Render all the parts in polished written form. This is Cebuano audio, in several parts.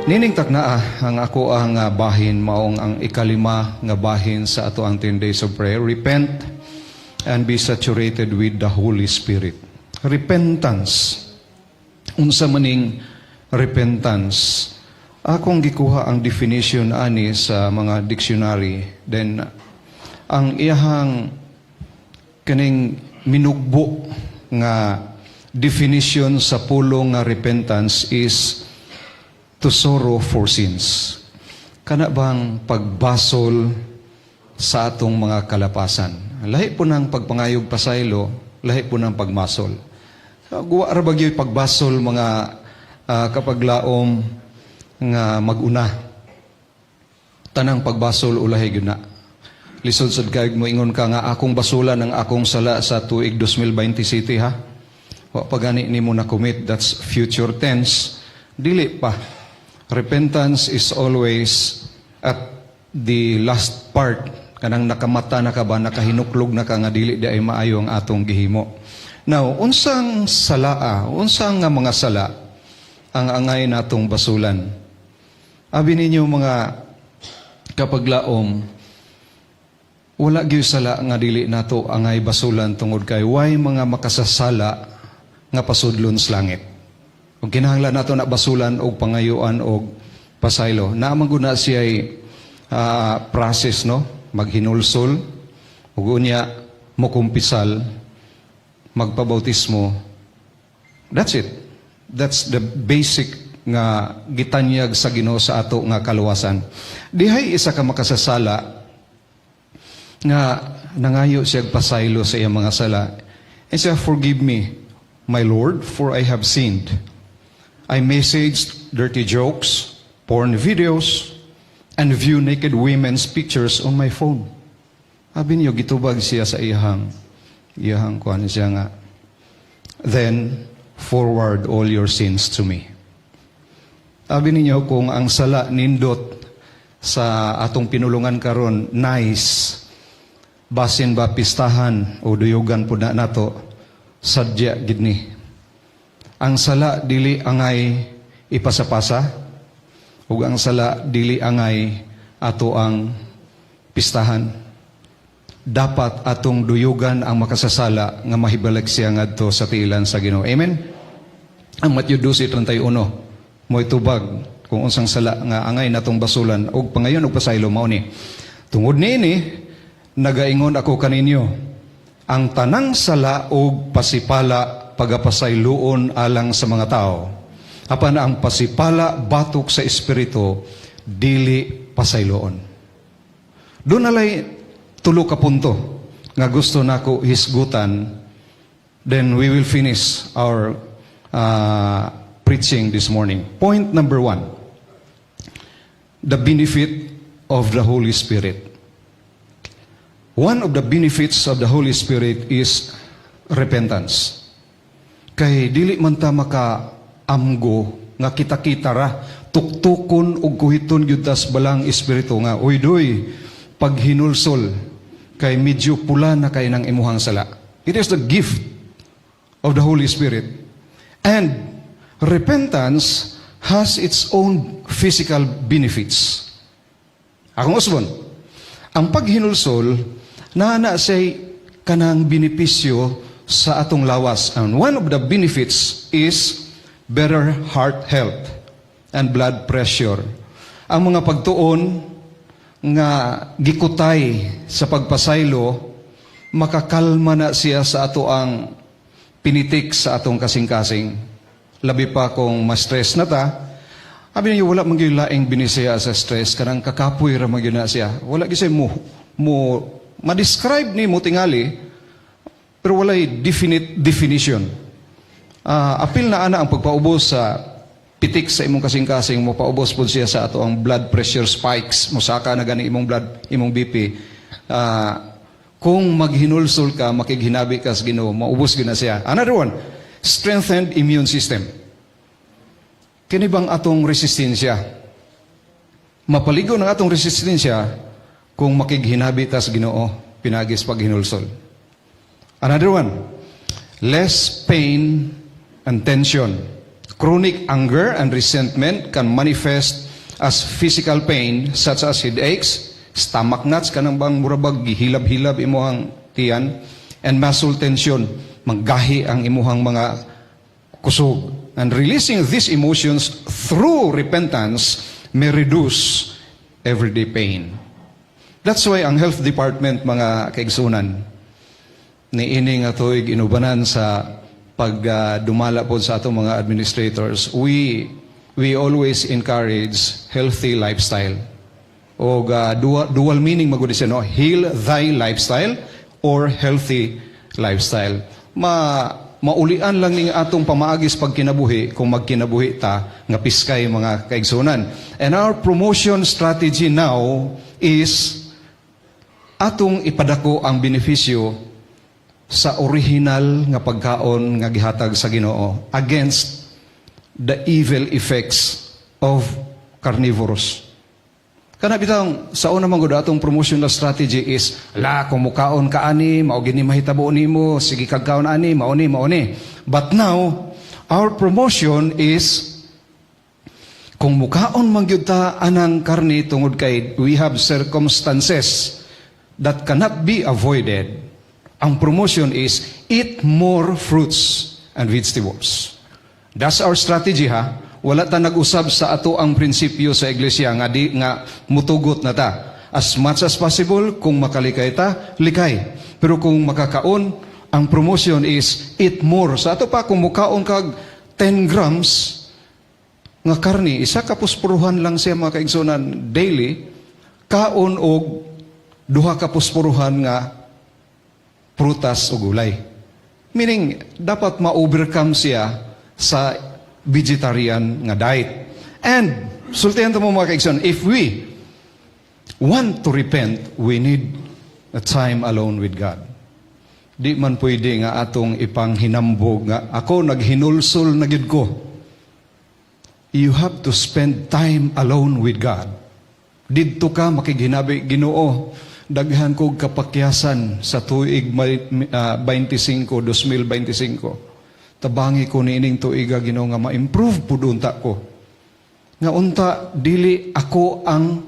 Nining taknaa ang ako ang bahin maong ang ikalima nga bahin sa ato ang 10 days of prayer. Repent and be saturated with the Holy Spirit. Repentance. Unsa maning repentance? Akong gikuha ang definition ani sa mga dictionary. Then ang iyahang kaning minugbo nga definition sa pulong nga repentance is to sorrow for sins. Kana bang pagbasol sa atong mga kalapasan? Lahi po ng pagpangayog pasaylo, lahi po ng pagmasol. So, guwa ra ba gyud pagbasol, mga kapaglaom, nga maguna. Tanang pagbasol ulahi gyud na. Lisod sad kay mo ingon ka nga akong basulan ang akong sala sa tuig 2020 city ha. Wa pa gani nimo na commit, that's future tense. Dili pa. Repentance is always at the last part, kanang nakamata na ka ba, nakahinuklog na ka nga dili di ay maayo ang atong gihimo. Now, unsang salaa, unsang nga mga sala ang angay natong basulan? Abi ninyo, mga kapaglaom, wala gyud sala nga dili nato angay basulan tungod kay way mga makasasala nga pasudlon sa langit. Ug kinahanglan nato na basulan og pangayuan og pasaylo. Naa man gud na siya process, no, maghinulsol ug unya mokumpisal, magpabautismo. That's it. That's the basic nga gitanyag sa Ginoo sa ato nga kaluwasan. Dihay isa ka makasasala nga nangayo siya pasaylo sa iyang mga sala. And siya, "Forgive me, my Lord, for I have sinned. I messaged dirty jokes, porn videos, and view naked women's pictures on my phone." Abi niyo, gitubag siya sa iyahang kuan siya nga, "Then forward all your sins to me." Abi ninyo, kung ang sala nindot sa atong pinulungan karon, nice, basin ba pistahan o duyugan po na nato, sadya gid ni. Ang sala dili angay ipasapasa ug ang sala dili angay ato ang pistahan. Dapat atong duyugan ang makasasala nga mahibalik siya ngadto sa tiilan sa Ginoo. Amen. Ang Matthew 12:31 mo'y tubag kung unsang sala nga angay natong basulan og pangayon og pasaylo, mao ni. "Tungod niini nagaingon ako kaninyo, ang tanang sala og pasipala pagapasayloon alang sa mga tao. Apan ang pasipala batok sa Espiritu dili pasayloon." Duna lay tulo ka punto nga gusto nako hisgutan, then we will finish our preaching this morning. Point number 1, the benefit of the Holy Spirit. One of the benefits of the Holy Spirit is repentance. Kay dili man ta maka amgo nga kita-kita ra, tuktukon ug kuhiton gyud tas Balaang Espiritu nga, "Uy doy, paghinulsol kay medyo pula na kay ng imuhang sala." It is the gift of the Holy Spirit. And repentance has its own physical benefits. Akong usbon, ang paghinulsol naa na say kanang benepisyo sa atong lawas. And one of the benefits is better heart health and blood pressure. Ang mga pagtuon nga gikutay sa pagpasaylo, makakalma na siya sa ato ang pinitik sa atong kasing-kasing. Labi pa kung ma-stress na ta. Abi niyo, wala man gyud laing binisaya sa stress, kanang kakapoy ra man gyud na siya. Wala gyud siya mo ma-describe ni mo tingali, pero walay definite definition. Apil na ana ang pagpaubos sa pitik sa imong kasing-kasing, mo paubos pud siya sa ato ang blood pressure spikes, mosaka na gani imong blood, imong BP. Kung maghinulsol ka, makighinabi ka sa Ginoo, maubos gyud na siya. Another one, strengthened immune system. Kini bang atong resistensya? Mapaligo ng atong resistensya kung makighinabi ta sa Ginoo pinagis paghinulsol. Another one, less pain and tension. Chronic anger and resentment can manifest as physical pain such as headaches, stomach knots, kanang bang murabag gihilab-hilab imuhang tiyan, and muscle tension, manggahi ang imuhang mga kusog. And releasing these emotions through repentance may reduce everyday pain. That's why ang health department, mga kaigsunan, ni ini nga tuig inubanan sa pag dumala po sa atong mga administrators, we always encourage healthy lifestyle. O dual meaning magud siya, no? Heal thy lifestyle or healthy lifestyle. Maulian lang ning atong pamaagis pagkinabuhi kung magkinabuhi ta nga piskay, mga kaigsunan. And our promotion strategy now is atong ipadako ang benepisyo sa original nga pagkaon nga gihatag sa Ginoo against the evil effects of carnivorous. Kana bitang sa una man gud, atong promotional strategy is, "La, kung mukaon ka ani, mao gini mahitabo nimo, sige kag kaon ani, mao ni, mao ni." But now, our promotion is kung mukaon man gyud ta anang karni tungod kay we have circumstances that cannot be avoided, ang promotion is eat more fruits and vegetables. That's our strategy, ha. Wala ta nag-usab sa ato ang prinsipyo sa iglesia nga di nga mutugot na ta. As much as possible, kung makalikay ta, likay. Pero kung makakaon, ang promotion is eat more. Sa ato pa, kung mukaon kag 10 grams nga karni, isa ka puspuruhan lang siya, mga kaigsunan, daily, kaon og duha ka puspuruhan nga prutas o gulay. Meaning, dapat ma-overcome siya sa vegetarian nga diet. And, sultihan to mo, mga kaigsoon, if we want to repent, we need a time alone with God. Di man pwede nga atong ipanghinambog nga ako naghinulsol na gyud ko. You have to spend time alone with God. Didto ka makighinabi, "Ginoo, daghan kog kapakyasan sa tuig 25, 2025. Tabangi ko niining tuiga, Ginoo, nga ma-improve pud unta ko. Nga unta dili ako ang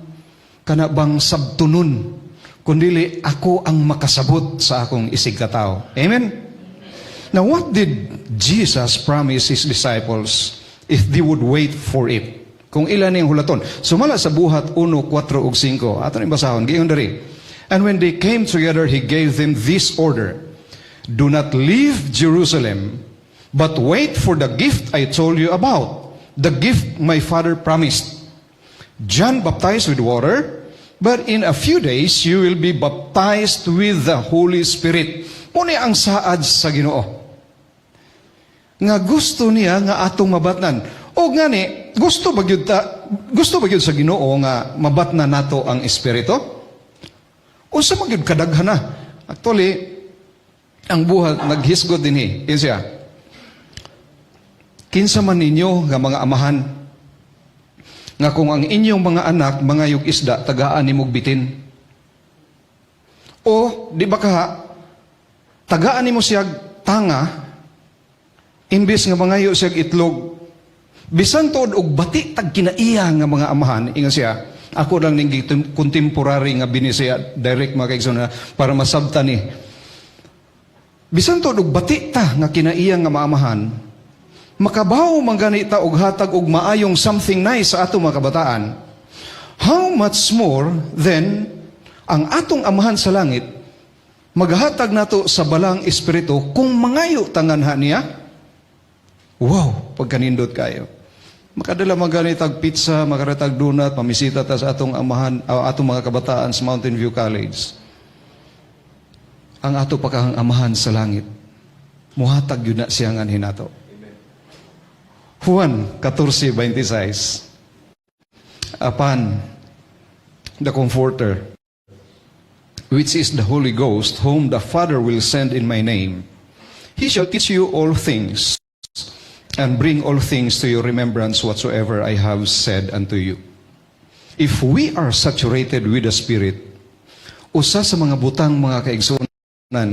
kana bang sabtunon, kundili ako ang makasabot sa akong isigkatao." Amen? Now, what did Jesus promise His disciples if they would wait for it? Kung ila ning hulaton. Sumala sa Buhat 1, 4 ug 5. Ato ning basahon. Giingon diri. "And when they came together, He gave them this order: 'Do not leave Jerusalem, but wait for the gift I told you about, the gift my Father promised. John baptized with water, but in a few days you will be baptized with the Holy Spirit.'" Mao ni ang saad sa Ginoo nga gusto niya nga atong mabatnan. O ngani, gusto ba gyud sa Ginoo nga mabatnan nato ang Espiritu? Unsa man gyud kadaghan na? Actually, ang Buhat naghisgot dinhi. Ingon siya, "Kinsa man ninyo nga mga amahan nga kung ang inyong mga anak mangayog isda, tagaan nimog bitin? O di ba ka tagaan nimo siya tanga imbes nga mangayo siya itlog? Bisan tuod og bati tag kinaiya nga mga amahan," ingon siya. Ako lang ning contemporary nga Binisaya direct, mga kaigsoon, para masabtan ni. "Bisan tuod og bati ta nga kinaiya nga maamahan, makabaw man gani ta og hatag og maayong something nice sa atong mga kabataan. How much more then ang atong Amahan sa langit maghatag nato sa Balaang Espiritu kung mangayo ta nganha niya?" Wow, pagkanindot kayo. Makadala man gani tag pizza, makaratag donut, pamisita ta sa atong amahan, atong mga kabataan sa Mountain View College. Ang ato pa kahang Amahan sa langit, muhatag gyud na siya nganhi nato. Juan 14:26. "Apan the Comforter, which is the Holy Ghost, whom the Father will send in my name, He shall teach you all things and bring all things to your remembrance whatsoever I have said unto you." If we are saturated with the Spirit, usa sa mga butang, mga kaigsunan,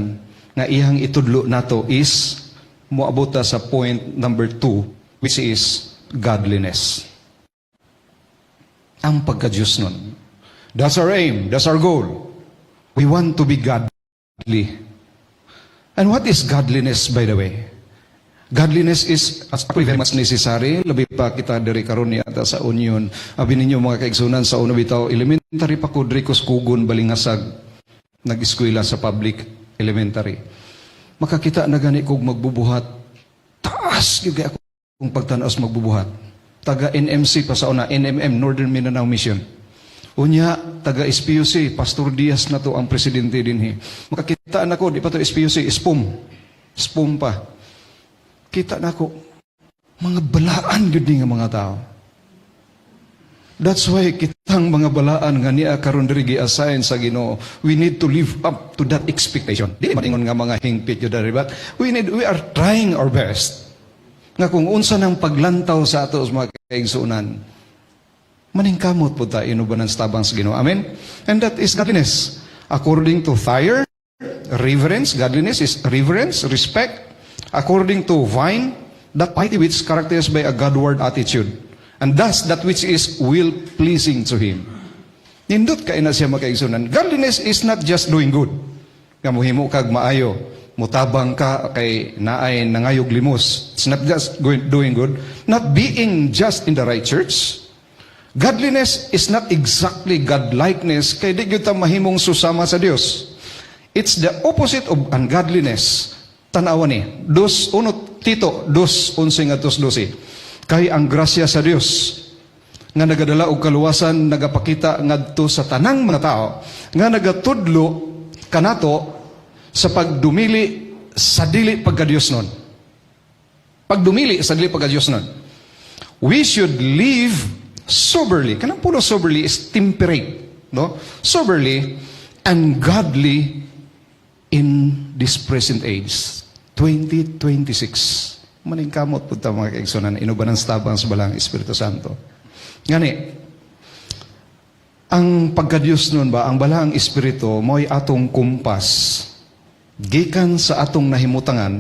nga iyang itudlo nato is moabot ta sa point number 2. which is godliness. Ang pagka-Diyos nun. That's our aim. That's our goal. We want to be godly. And what is godliness, by the way? Godliness is actually very much necessary. Labi pa kita diri karon niya sa Union. Abi ninyo, mga kaigsunan, sa una bitaw, elementary pa ko diri ko Kugon, Balingasag. Nag-eskwela sa public elementary. Makakita na gani kog magbubuhat. Taas gyud kay akong pagtan-aw sa magbubuhat. Taga NMC pa sa una, NMM, Northern Mindanao Mission. Unya, taga SPUC, Pastor Diaz na to ang presidente dinhi. Makakita na ko, di pa to SPUC, SPUM. SPUM pa. Kita na ko, mga balaan gyud ni nga mga tao. That's why kitang mga balaan nga niya karon diri gi-assign sa Ginoo, we need to live up to that expectation. Di man ingon nga mga hingpit yun diri, but we are trying our best. Nga kung unsa nang paglantaw sa ato sa mga kaigsuonan, maningkamot po ta inubanan sa tabang sa Ginoo. Amen? And that is godliness. According to Thayer, reverence, godliness is reverence, respect. According to Vine, that piety which characterized by a Godward attitude. And thus, that which is will-pleasing to Him. Nindot kay na siya, mga kaigsuonan. Godliness is not just doing good. Nga muhimo kag maayo, mutabang ka kay naay nangayog limos. It's not just doing good, not being just in the right church. Godliness is not exactly godlikeness kay di gyud ta mahimong susama sa Dios. It's the opposite of ungodliness. Tanawa ni, dos uno Tito, 2:11 ngadto 12. Kay ang grasya sa Dios nga nagadala og kaluwasan nagapakita ngadto sa tanang mga tao nga nagatudlo kanato sa pagdumili sa dili pagka-Dios nun. Pagdumili sa dili pagka-Dios nun. We should live soberly. Kanang pulong soberly is temperate, no? Soberly and godly in this present age. 2026. Maningkamot po ta, mga kaigsunan, inubanan sa tabang sa Balaang Espiritu Santo. Ngani, ang pagka-Diyos nun ba, ang Balaang Espiritu, mo'y atong kumpas, gikan sa atong nahimutangan,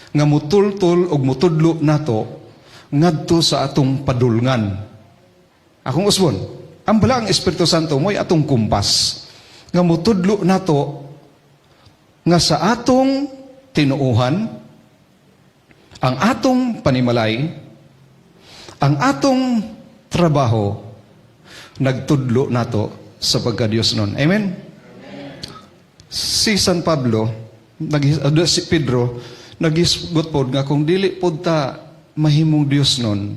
nga mutultol og mutudlo nato, ngadto sa atong padulngan. Akong usbon, ang Balaang Espiritu Santo mo'y atong kumpas, nga mutudlo nato, nga sa atong tinuuhan, ang atong panimalay, ang atong trabaho, nagtudlo nato sa pagka-Diyos nun. Amen? Si San Pablo, si Pedro, naghisgot pod nga kung dili pod ta mahimong Diyos nun,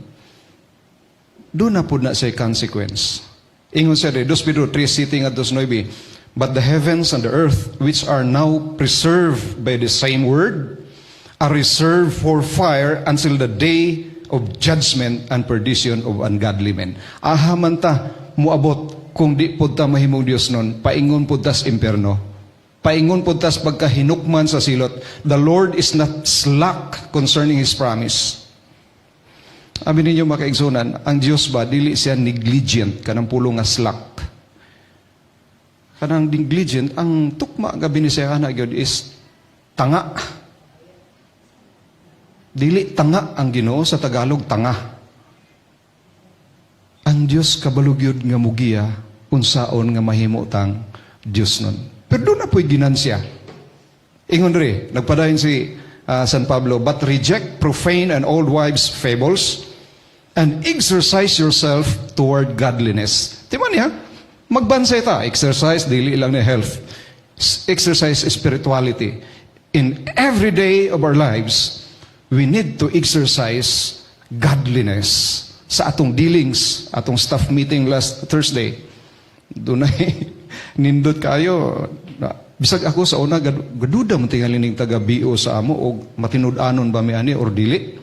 duna pod na siya consequence. Ingon siya 2 Pedro 3, 7 ngadto 9, "But the heavens and the earth, which are now preserved by the same word, are reserved for fire until the day of judgment and perdition of ungodly men." Aha man ta muabot kung di pod ta mahimong Dios nun, paingon pod tas impierno. Paingon pod tas pagkahinukman sa silot. The Lord is not slack concerning His promise. Abi ninyo, mga kaigsunan, ang Diyos ba, dili siya negligent, kanang pulong nga slack. Kanang negligent, ang tukma nga binisaya ana gyud is tanga. Dili tanga ang Ginoo, sa Tagalog tanga. Ang Dios kabalo gyud nga mugiya unsaon nga mahimo tang Dios nun. Pero duna po'y ginansya. Ingon diri, nagpadayon si San Pablo, "But reject profane and old wives' fables and exercise yourself toward godliness." Di ba niya? Magbansay ta. Exercise, dili lang ni health. Exercise spirituality. In every day of our lives, we need to exercise godliness sa atong dealings, atong staff meeting last Thursday. Dunay nindot kayo. Bisag ako sa una, gaduda man tingali ning taga BO sa amo og matinud-anon ba mi ani or dili.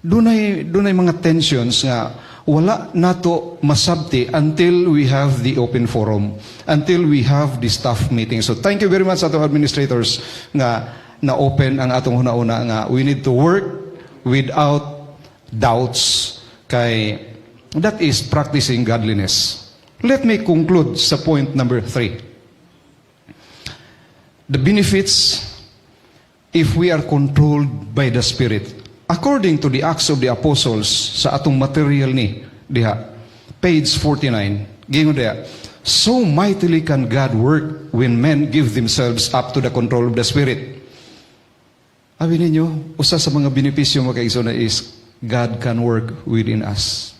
Dunay mga tensions nga wala nato masabti until we have the open forum, until we have the staff meeting. So thank you very much sa atong administrators nga na-open ang atong huna-huna nga we need to work without doubts kay that is practicing godliness. Let me conclude sa point number 3. The benefits if we are controlled by the Spirit. According to the Acts of the Apostles, sa atong material ni diha, page 49, giingon diha, "So mightily can God work when men give themselves up to the control of the Spirit." Abi ninyo, usa sa mga benepisyo, mga kaigsoon, is God can work within us.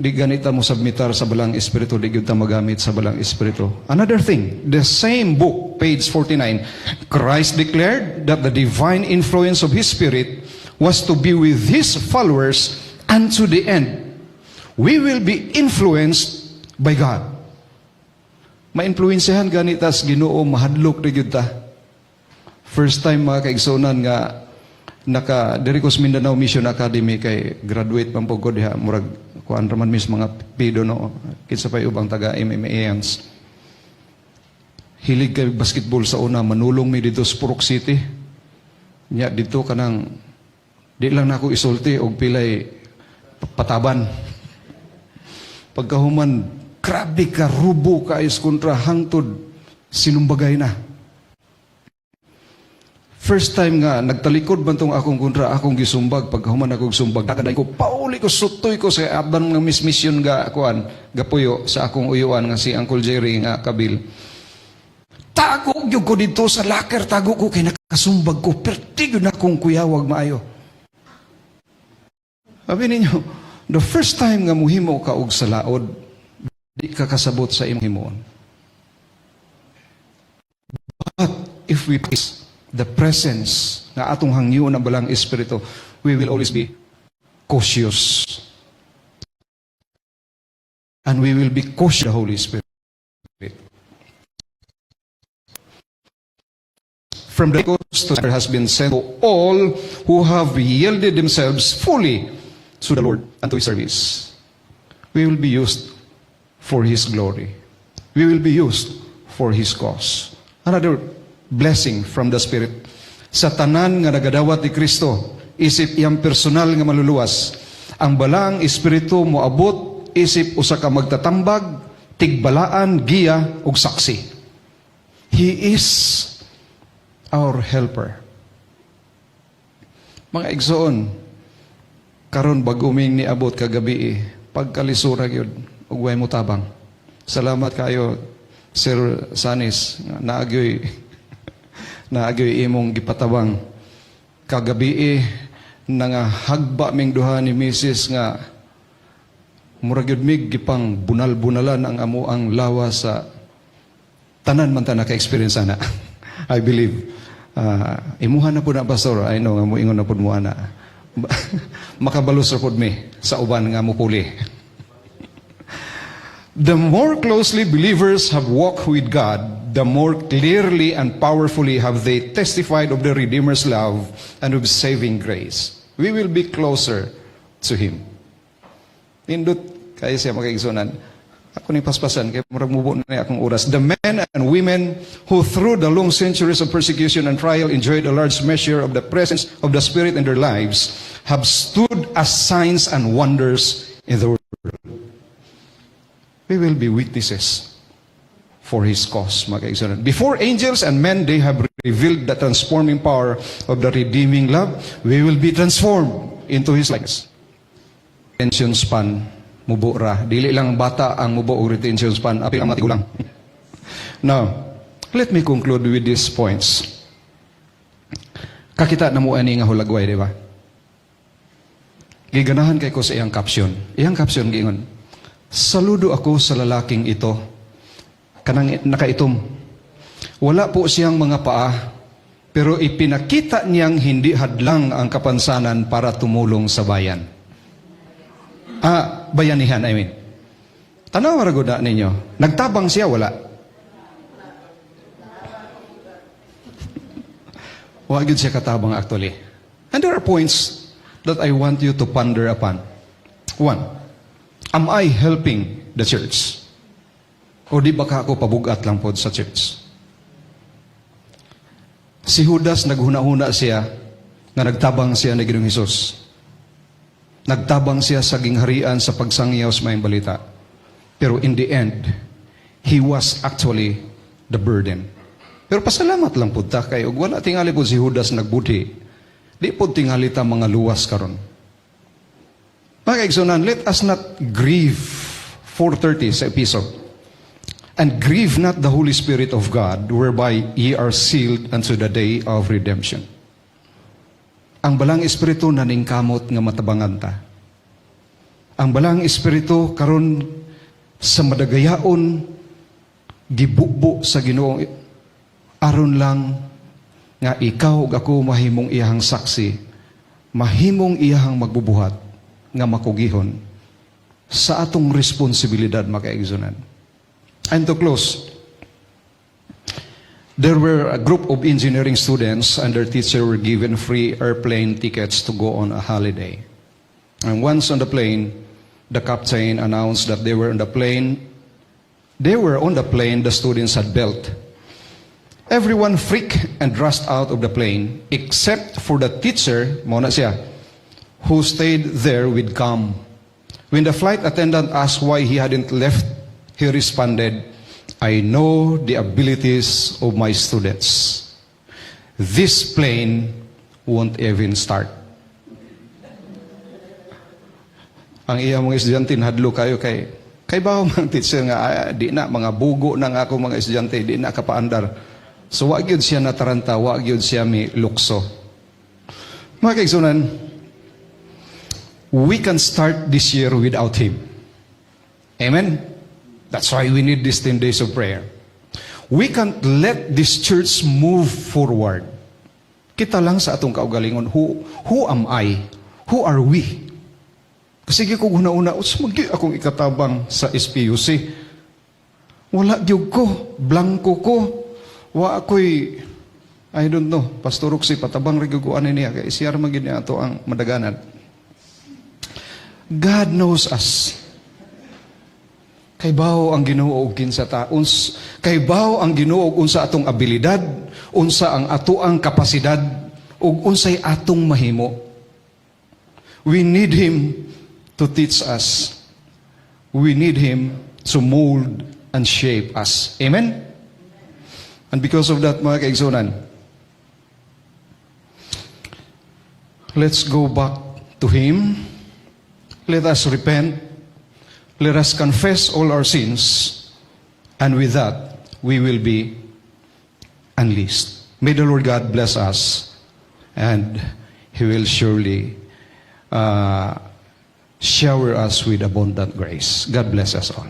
Di ganita mo submitar sa Balaang Espiritu, di gyud ta magamit sa Balaang Espiritu. Another thing, the same book, page 49, Christ declared that the divine influence of His Spirit was to be with His followers unto the end. We will be influenced by God. Mainfluensyahan ganita sa Ginoo, mahadlok di gyud ta. First time, mga kaigsunan, nga naka diri ko sa Mindanao Mission Academy kay graduate man pud ko diha, murag kuan ra man mis mga pido, no, kinsa pay ubang taga MMAans. Hilig kay basketball sa una, manulong mi dito sa Purok City nya dito. Kanang di lang nako isulti og pilay pataban. Pagkahuman, grabe ka rubo kaayos kontra hangtod sinumbagay na. First time nga nagtalikod man tong akong kontra, akong gisumbag. Pagkahuman ako sumbag, kakaday ko, pauli ko, sutoy ko sa aban nga mis mission ga kuan gapuyo sa akong uyuan nga si Uncle Jerry nga kabil. Tago gyud ko dito sa locker, tago ko kay nakasumbag ko, perti gyud akong kuyawag maayo. Sabi ninyo, the first time nga muhimo ka og salaod, di ka kasabot sa imong himuon. But if we place the presence nga atong hangyoon ang Balaang Espiritu, we will always be cautious. And we will be cautious the Holy Spirit. From the coast to has been sent to all who have yielded themselves fully to the Lord and to His service. We will be used for His glory. We will be used for His cause. Another blessing from the Spirit. Sa tanan nga nagadawat ni Kristo, isip iyang personal nga maluluwas, ang Balaang Espiritu moabot isip usa ka magtatambag, tigbalaan, giya ug saksi. He is our helper. Mga igsoon, karon bag-o ming niabot kagabi eh, pagkalisura gyud ug way mo tabang. Salamat kayo, Sir Sanis, nga naagyoy imong gipatabang. Kagabi eh, nangahagba ming duha ni Mrs. nga murag gyud mig gipang bunal-bunalan ang amo ang lawas sa tanan man ta naka-experience ana. I believe. Imuha na po na, Pastor. I know nga mo ingon na po mo ana. Makabalos ra pod mi sa uban nga mupuli. The more closely believers have walked with God, the more clearly and powerfully have they testified of the Redeemer's love and of saving grace. We will be closer to Him. Nindot kayo siya, mga kaigsunan. Ako ni paspasan kay murag mubo na akong oras. The men and women who through the long centuries of persecution and trial enjoyed a large measure of the presence of the Spirit in their lives have stood as signs and wonders in the world. We will be witnesses for His cause, mga kaigsunan. Before angels and men, they have revealed the transforming power of the redeeming love. We will be transformed into His likeness. Retention span, mubo ra. Dili lang bata ang mubo og retention span, apil ang mga tigulang. Now, let me conclude with these points. Kakita na mo ani nga hulagway, di ba? Giganahan kay ko sa iyang caption. Iyang caption giingon, "Saludo ako sa lalaking ito, kanang nakaitom. Wala po siyang mga paa, pero ipinakita niyang hindi hadlang ang kapansanan para tumulong sa bayan." Ah, bayanihan, I mean. Tanaw ra gud na ninyo. Nagtabang siya, wala? Wa gyud siya katabang actually. And there are points that I want you to ponder upon. One, am I helping the church? O di ba ka ako pabugat lang pod sa church? Si Judas, naghuna-huna siya nga nagtabang siya ni Ginoong Hesus. Nagtabang siya sa gingharian sa pagsangyaw sa maayong balita. Pero in the end, he was actually the burden. Pero pasalamat lang pud ta kay og wala tingali po si Judas nagbudhi. Di po tingali ta mga luwas karon. Mga kaigsunan, let us not grieve, 4:30 sa Episo. "And grieve not the Holy Spirit of God, whereby ye are sealed unto the day of redemption." Ang Balaang Espiritu naningkamot nga matabangan ta. Ang Balaang Espiritu karon sa madagayaon gibubo sa Ginoo aron lang nga ikaw ug ako mahimong iyahang saksi, mahimong iyahang magbubuhat nga makugihon sa atong responsibilidad, mga kaigsunan. And to close, there were a group of engineering students and their teacher were given free airplane tickets to go on a holiday. And once on the plane, the captain announced that they were on the plane. They were on the plane the students had built. Everyone freaked and rushed out of the plane except for the teacher, mao na siya, who stayed there with calm. When the flight attendant asked why he hadn't left, he responded, "I know the abilities of my students. This plane won't even start." Ang iya mga estudyante nahadlok kaayo kay bawo mga teacher nga ah, di na mga bugo na nga ako mga estudyante, di na kapaandar. So wa gyud siya nataranta, wa gyud siya mi lukso. Mga kaigsunan, we can start this year without Him. Amen? That's why we need these 10 days of prayer. We can't let this church move forward. Kita lang sa atong kaugalingon, who am I? Who are we? Kasi ko una-una, unsa man gyud akong ikatabang sa SPUC? Wala gyud ko, blanko ko. Wa ako'y, I don't know, Pastor Roxy, patabang ra gyud ko ani niya, kay siya ra man gyud niya ato ang madaganan. God knows us. Kaybaw ang Ginoo og kinsa ta. Kaybaw ang Ginoo og unsa atong abilidad, unsa ang atoang kapasidad ug unsay atong mahimo. We need Him to teach us. We need Him to mold and shape us. Amen? And because of that, mga kaigsunan, let's go back to Him. Let us repent. Let us confess all our sins. And with that, we will be unleashed. May the Lord God bless us, and He will surely shower us with abundant grace. God bless us all.